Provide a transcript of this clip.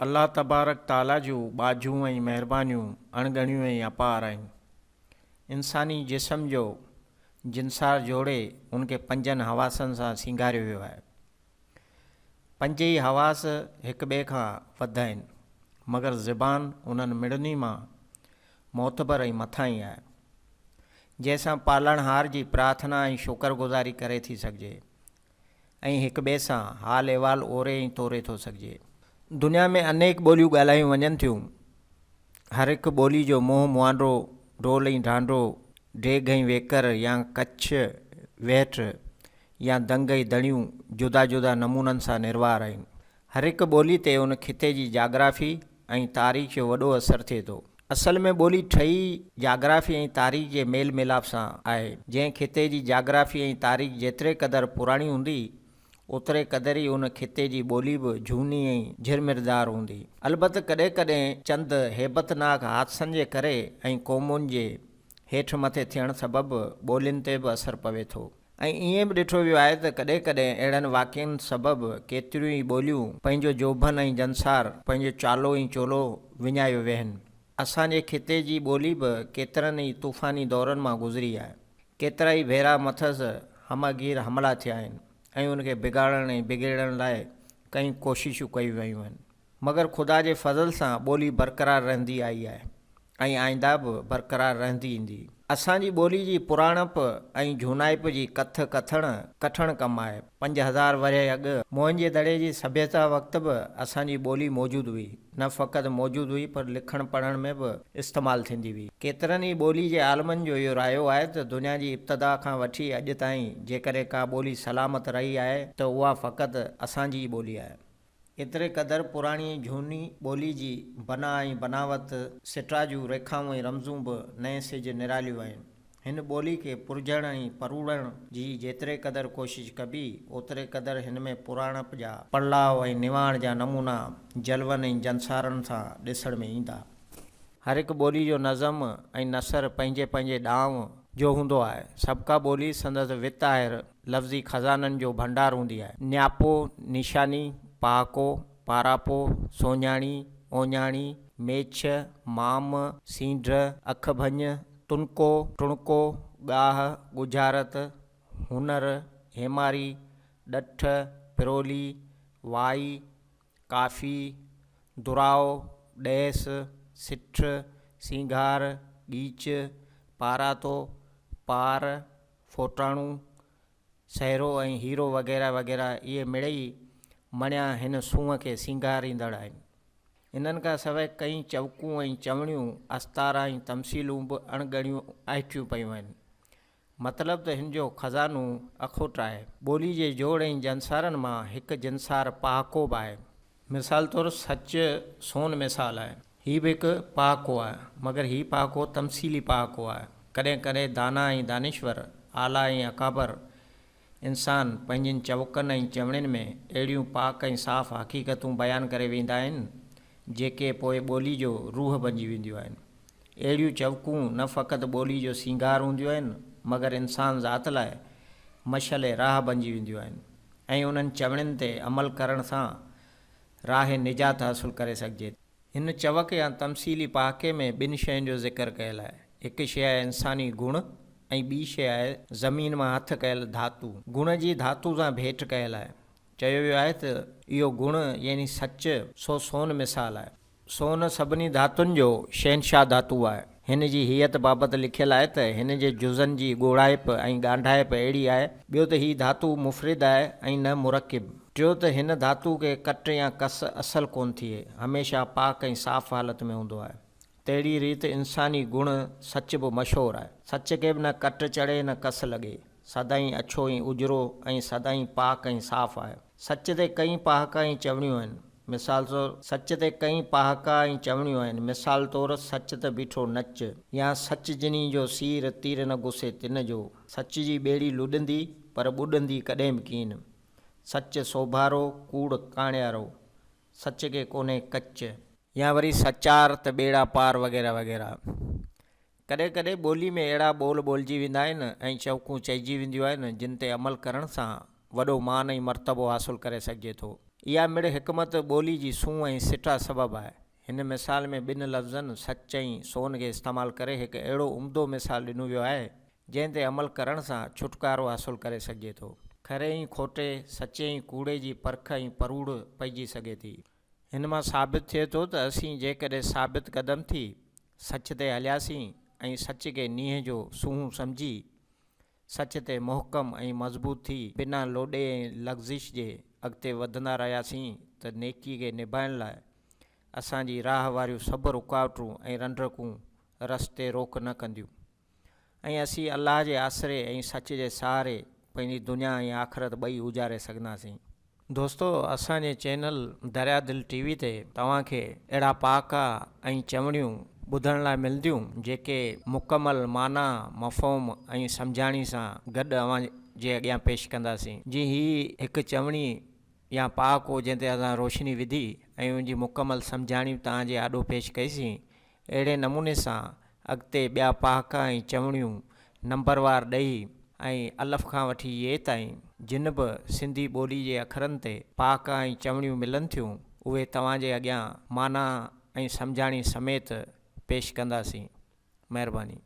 الله تبارڪ تعاليٰ جون ٻاجهون ۽ مهربانيون اڻڳڻيون ۽ اپار آهن. انساني جسم جو جنسار جوڙي ان کي پنجن حواسن سان سينگاريو ويو آهي. پنج ئي حواس هڪ ٻئي کان وڌ آهن، مگر زبان انهن مڙني مان معتبر ۽ مٿاهين آهي، جنهن سان پالڻهار جي پرارٿنا ۽ شڪر گذاري ڪري ٿي سگهجي. ۽ هڪ ٻئي سان حال احوال اوري ۽ توري ٿو سگهجي. دنيا ۾ انيڪ ٻوليون ڳالهايون وڃن ٿيون. هر هڪ ٻولي جو منهن مهانڊو، ڊول ۽ ڍانڍو، ڊيگهه ۽ ويڪر يا ڪڇ ويهٽ يا دنگ ۽ دڻيون جدا جدا نمونن سان نروار آهن. هر هڪ ٻولي تي ان خطي جي جاگرافي ۽ تاريخ جو وڏو اثر ٿئي ٿو. اصل ۾ ٻولي ٺهي ئي جاگرافي ۽ تاريخ جي ميل ميلاپ سان آهي. جنهن خطي جي جاگرافي ۽ تاريخ جيتري قدر پراڻي هوندي، اوتري قدر ئي ان خطي جي ٻولي به جهوني ۽ جهرمردار هوندي. البت ڪڏهن ڪڏهن چند هيبتناڪ حادثن جي ڪري ۽ قومن جي هيٺ مٿي ٿيڻ سبب ٻولين تي به اثر پوي ٿو. ۽ ائين به ڏٺو ويو آهي ته ڪڏهن ڪڏهن اهڙن واقعن سبب ڪيتريون ئي ٻوليون پنهنجو جوڀن ۽ جنسار، پنهنجو چالو ۽ چولو وڃايو ويهن. اسان جي خطي جي ٻولي به ڪيترن ئي طوفاني دورن مان گذري آهي. ڪيترائي ڀيرا مٿس همه گير حملا ٿيا آهن ۽ ان کي بگاڙڻ ۽ بگيڙڻ لاء ڪئين ڪوششون ڪيون ويون آهن. مگر خدا جي فضل سان ٻولي برقرار رهندي آئي آهي ۽ آئنده به برقرار رهندي ايندي. اسان جي ٻولي جي پراڻپ ۽ جهونائپ جي ڪٿ ڪٿڻ ڪٺڻ ڪم آهي. 5000 ورهيه اڳ موهن جي دڙي جي سڀيتا وقت به اسان جي ٻولي موجود هئي. نه فقط موجود هئي پر لکڻ پڙهڻ ۾ به استعمال ٿيندي هئي. ڪيترن ئي ٻولي جي عالمن جو اهو رايو آهي ته دنيا جي ابتدا کان وٺي اڄ تائين جيڪڏهن ڪا ٻولي سلامت رهي آهي ته اها فقط اسان جي ئي ٻولي آهي. ايتري قدر پراڻي ۽ جهوني ٻولي جي بنا ۽ بناوت، سٽا جون ريکائون ۽ رمزون به نئين سج نراليون آهن. هن ٻولي کي پرجهڻ ۽ پروڙڻ جي جيتري قدر ڪوشش ڪبي، اوتري قدر هن ۾ پراڻپ جا پڙلاء ۽ نواڻ جا نمونا جلون ۽ جنسارن سان ڏسڻ ۾ ايندا. هر هڪ ٻولي جو نظم ۽ نثر پنهنجي پنهنجي ڏانء جو هوندو آهي. سڀڪا ٻولي سندس وت آهر لفظي خزانن جو ڀنڊار هوندي آهي. نياپو، نشاني، پهاڪو، پاراپو، سونهاڻي، اونهاڻي، ميڇ، مام، سينڍ، اک ڀڃ، تنڪو، ٽڻڪو، ڳاهه، ڳجهارت، هنر، هيماري، ڏٺ، پرولي، وائي، ڪافي، دراء، ڏهس، سٺ، سينگار، ڳيچ، پاراتو، پار، ڦوٽاڻو، سهرو ۽ هيرو وغيره وغيره اهي مڙئي مڻيا هن سونهن کي سينگاريندڙ آهن. انهن کان سواء ڪئين چوڪون ۽ چوڻيون، استعارا ۽ تمثيلون به اڻڳڻيون آهٽيون پيون آهن. مطلب ته هن جو خزانو اکوٽ آهي. ٻولي جي جوڙ ۽ جنسارن مان هڪ جنسار پهاڪو به آهي. مثال طور سچ سون مثال آهي. هي به هڪ پهاڪو آهي، مگر هي پهاڪو تمثيلي پهاڪو آهي. ڪڏهن ڪڏهن دانا ۽ دانشور، اعليٰ ۽ اڪابر انسان پنهنجين چوڪن ۽ چوڻين ۾ اهڙيون پاڪ ۽ صاف حقيقتون بيان ڪري ويندا آهن، جيڪي پوء ٻولي جو روح بنجي وينديون آهن. اهڙيون چوڪون نه فقط ٻولي جو سينگار هونديون آهن، مگر انسان ذات لاء مشعل راهه بنجي وينديون آهن ۽ انهن چوڻين تي عمل ڪرڻ سان راهه نجات حاصل ڪري سگهجي ٿي. هن چوڪ يا تمثيلي پهاڪي ۾ ٻن شين جو ذڪر ڪيل آهي. هڪ شيء آهي انساني گڻ ۽ ٻي شيء آهي زمين مان هٿ ڪيل ڌاتو. گڻ جي ڌاتو سان ڀيٽ ڪيل آهي. چيو ويو آهي ته اهو گڻ يعني سچ سو سون مثال آهي. سون سڀني ڌاتن جو شهنشاهه ڌاتو آهي. هن جي هيئت بابت لکيل آهي ته هن جي جزن جي ڳوڙهائپ ۽ ڳانڍائپ اهڙي آهي. ٻيو ته هي ڌاتو مفرد آهي ۽ نه مرڪب. ٽيو ته هن ڌاتو کي ڪٽ يا ڪس اصل ڪونه ٿئي، هميشه پاڪ ۽ صاف حالت ۾ هوندو آهي. تهڙي ريت انساني گڻ سچ به مشهور آهي. سچ کي به نه ڪٽ چڙهي نه ڪس لڳي. سدائين اڇو ۽ اجرو ۽ سدائين پاڪ ۽ صاف آهي. سچ تي ڪئين پهاڪا ۽ چوڻيون آهن. مثال طور، سچ تي ڪئين پهاڪا ۽ چوڻيون آهن. مثال طور، سچ ته بيٺو نچ. يا سچ جني جو سير، تير نه گسي تن جو. سچ جي ٻيڙي لڏندي، پر ٻڏندي ڪڏهن به ڪين. سچ سوڀارو، ڪوڙ ڪاڻيارو. سچ کي ڪونهي ڪچ. يا وري سچار ته ٻيڙا پار وغيره وغيره. ڪڏهن ڪڏهن ٻولي ۾ اهڙا ٻول ٻولجي ويندا آهن ۽ چوڪون چئجي وينديون آهن، جن تي عمل ڪرڻ سان وڏو مان ۽ مرتبو حاصل ڪري سگهجي ٿو. اها مڙ حڪمت ٻولي جي سونهن ۽ سٽا سبب آهي. هن مثال ۾ ٻن لفظن سچ ۽ سون کي استعمال ڪري هڪ اهڙو عمدو مثال ڏنو ويو آهي، جنهن تي عمل ڪرڻ سان ڇوٽڪارو حاصل ڪري سگهجي ٿو. کري ۽ کوٽي، سچي ۽ ڪوڙي جي پرک ۽ پروڙ پئجي سگهي ٿي. هن مان ثابت ٿئي ٿو ته اسين جيڪڏهن ثابت قدم ٿي سچ تي هلياسين ۽ سچ کي نينهن جو سونهون سمجهي، سچ تي محڪم ۽ مضبوط ٿي بنا لوڏي ۽ لغزش جي اڳتي وڌندا رهياسين ته نيڪي کي نڀائڻ لاء اسان جي راهه واريون سڀ رڪاوٽون ۽ رنڊڪون رستي روڪ نه ڪنديون ۽ اسين الله جي آسري ۽ سچ جي سهاري پنهنجي دنيا ۽ آخرت ٻئي اجاري سگهنداسين. دوستو اسان جي چينل دريا دل ٽي وي تي توهان کي اهڙا پهاڪا ۽ چوڻيون ٻڌڻ لاء ملنديون جيڪي مڪمل معنيٰ، مفهوم ۽ سمجهاڻي سان گڏ اوهان جي اڳيان پيش ڪنداسين. جي هي هڪ چوڻي يا پهاڪو جنهن تي اسان روشني وڌي ۽ ان جي مڪمل سمجهاڻي به توهان جي آڏو پيش ڪئيسين اهڙي نموني سان اڳتي ٻيا پهاڪا ۽ چوڻيون نمبروار ڏئي ۽ الف کان وٺي يي تائين جن به سنڌي ٻولي جي اکرن تي پهاڪا ۽ چوڻيون ملن ٿيون، اهي توهان جي اڳيان معنيٰ ۽ سمجهاڻي سميت پيش ڪنداسين. مهرباني.